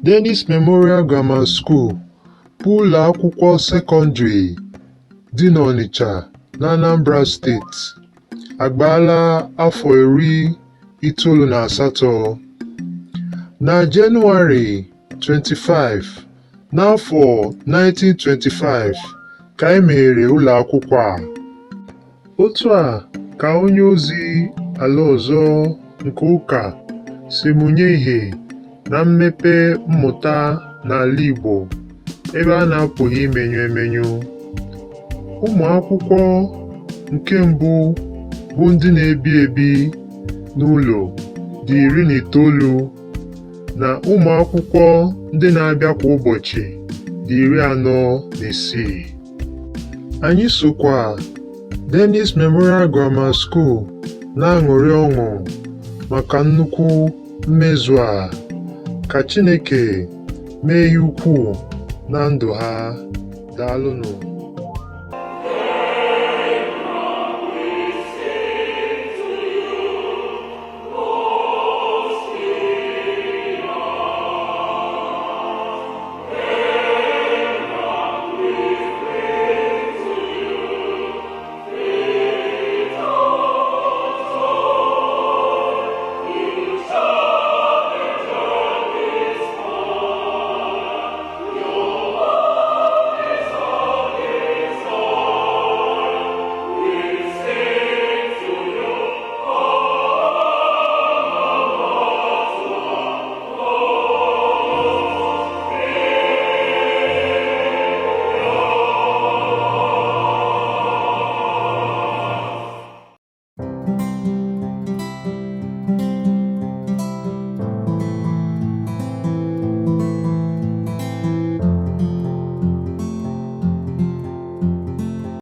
Dennis Memorial Grammar School bụ ụlọ akwụkwọ sekọndrị dị n'Ọnịcha n'Anambra Steeti agbaala afọ 98. Na Jenụwarị 25, n'afọ 1925 ka e meghere ụlọ akwụkwọ a. Otu a ka onye ozi ala ọzọ nke ụka si mụnye ìhè na mmepe mmụta n'ala Igbo ebe a na-apụghị imenyụ emenyụ. Ụmụ akwụkwọ nke mbụ bụ ndị na-ebi ebi n'ụlọ dị 19 na ụmụ akwụkwọ ndị na-abịa kwa ụbọchị dị 46. Anyị sokwa Dennis Memorial Grammar School na-aṅụrị ọṅụ maka nnukwu mmezu a. Ka Chineke mee ihe ukwuu na ndụ ha. Daalụnụ.